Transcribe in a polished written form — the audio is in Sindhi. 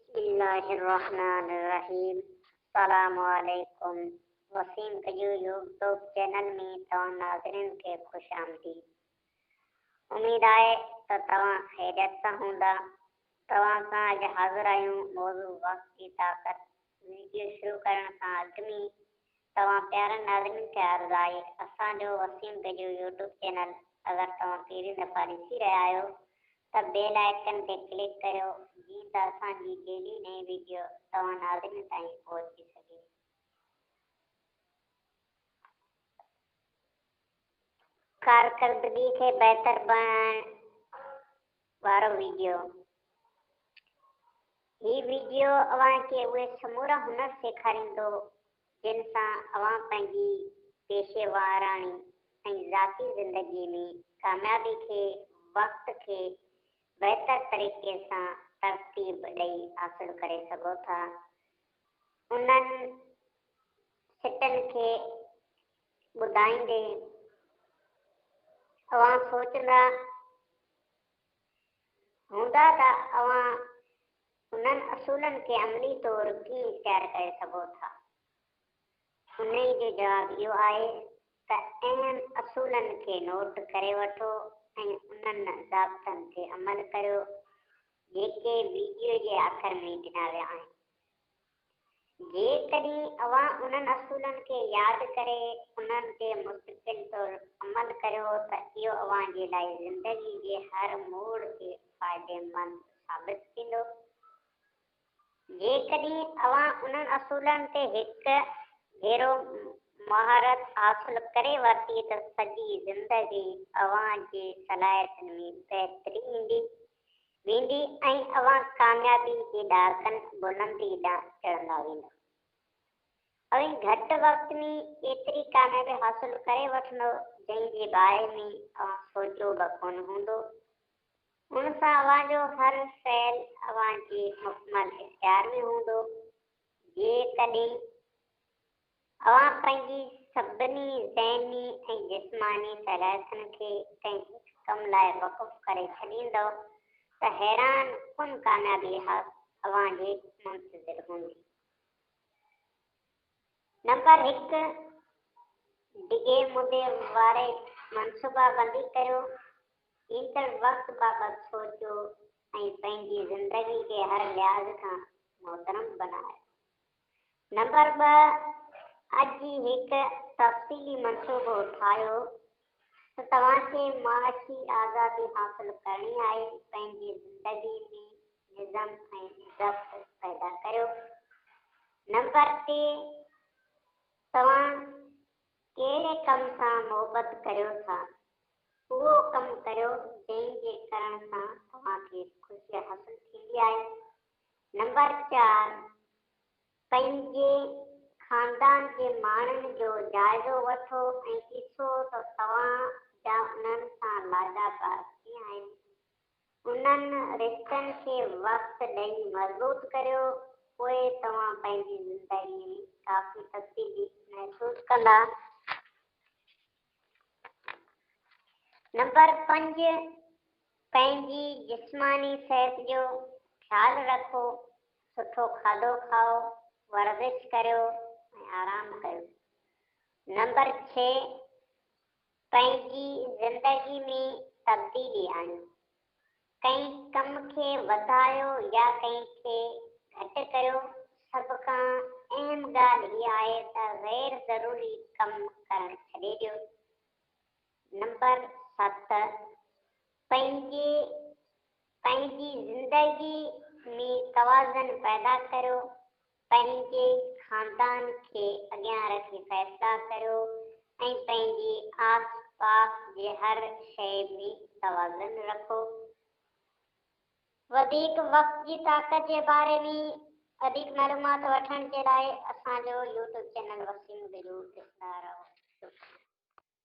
بسم الله الرحمٰن الرحيم السلام عليڪم وسيم گجو يوٽيوب چينل ۾ توهان ناظرين کي خوش آمديد اميد آهي ته توهان خيريت سان هوندا توهان سان اڄ حاضر آهيون موضوع وقت جي طاقت ويڊيو شروع ڪرڻ کان اڳ ۾ توهان پيارن ناظرين کي عرض آهي اسان جو وسيم گجو يوٽيوب چينل اگر توهان پهرين دفعا ڏسي رهيا آهيو ته بيل آئيڪن تي ڪلڪ ڪريو جيئن ته اسان جي ڊيلي نئين ويڊيو توهان ناظرين تائين پهچي سگهي. ڪارڪردگي کي بهتر بڻائڻ وارو ويڊيو. هي ويڊيو اوهان کي اهي سمورا هنر سيکاريندو جن سان اوهان پنهنجي پيشيواراڻي ۽ ذاتي زندگي ۾ ڪاميابي کي وقت کي بهتر طريقي سان ترتيب ڏئي حاصل ڪري سگهو ٿا. انهن سٽن کي ٻڌائيندي اوهان سوچندا هوندا ته اوهان انهن اصولن کي عملي طور ڪيئن اختيار ڪري سگهو ٿا؟ انهيء جو جواب اهو آهي ته اهم اصولن کي نوٽ ڪري وٺو ۽ انهن ضابطن تي عمل ڪريو جيڪي ويڊيو جي آخر ۾ ڏنا ويا آهن. جيڪڏهن اوهان انهن اصولن کي ياد ڪري انهن تي مستقل طور عمل ڪريو ته اهو اوهان جي لاء زندگي جي هر موڙ تي فائديمند ثابت ٿيندو. جيڪڏهن اوهان انهن اصولن تي هڪ ڀيرو مهارت حاصل ڪري ورتي ته سڄي زندگي اوهان جي صلاحيتن ۾ بهتري ايندي ويندي ۽ اوهان ڪاميابي جي ڏاڪن بلندي ڏانهن چڙهندا ويندؤ. اوهين گهٽ وقت ۾ ايتري ڪاميابي حاصل ڪري وٺندؤ جنهن جي باري ۾ اوهان سوچيو به ڪونه هوندو. ان سان اوهان جو هر فعل اوهان جي مڪمل اختيار ۾ هوندو. جيڪڏهن اوهان پنهنجي سڀني ذهني ۽ جسماني صلاحيتن کي ڪنهن هڪ ڪم لاء وقف ڪري ڇڏيندؤ ته حيران ڪن ڪاميابي اوهان جي منتظر هوندي. نمبر هڪ، ڊگهي مدي واري منصوبابندي ڪريو. ايندڙ وقت بابت سوچيو ۽ پنهنجي زندگي کي هر لحاظ کان محترم بنايو. نمبر 2، اڄ ئي هڪ تفصيلي منصوبو ٺاهيو ته توهان کي معاشي آزادي حاصل ڪرڻي آهي، پنهنجي زندگي ۾ نظم ۽ ضبط پيدا ڪريو. نمبر 3، توهان ڪهڙي ڪم سان محبت ڪريو ٿا؟ اهو ڪم ڪريو جنهن جي ڪرڻ سان توهان کي خوشي حاصل ٿيندي آهي. نمبر 4، پنهنجي خاندان جي ماڻهن جو جائزو وٺو ۽ ڏسو ته توهان جا انهن سان لاڳاپا ڪيئن آهن. انهن رشتن کي وقت ڏئي مضبوط ڪريو، پوء توهان پنهنجي زندگي ۾ ڪافي تبديلي محسوس ڪندا. نمبر 5، پنهنجي جسماني صحت جو خيال رکو، سٺو کاڌو کائو، ورزش ڪريو ۽ آرام ڪريو. نمبر 6، پنهنجي زندگي ۾ تبديلي آڻيو. ڪنهن ڪم کي وڌايو يا ڪنهن کي گهٽ ڪريو، سڀ کان اهم ڳالهه هيء آهي ته غير ضروري ڪم ڪرڻ ڇڏي ڏيو. نمبر 7، پنهنجي پنهنجي زندگي ۾ توازن پيدا ڪريو، پنهنجي خاندان کي اڳيان رکي فيصلا ڪريو ۽ پنهنجي آس پاس جي هر شيء ۾ توازن رکو. وڌيڪ وقت جي طاقت جي باري ۾ وڌيڪ معلومات وٺڻ جي لاء اسان جو يوٽيوب چينل وسيم گجو ڏسندا رهو. شڪريه.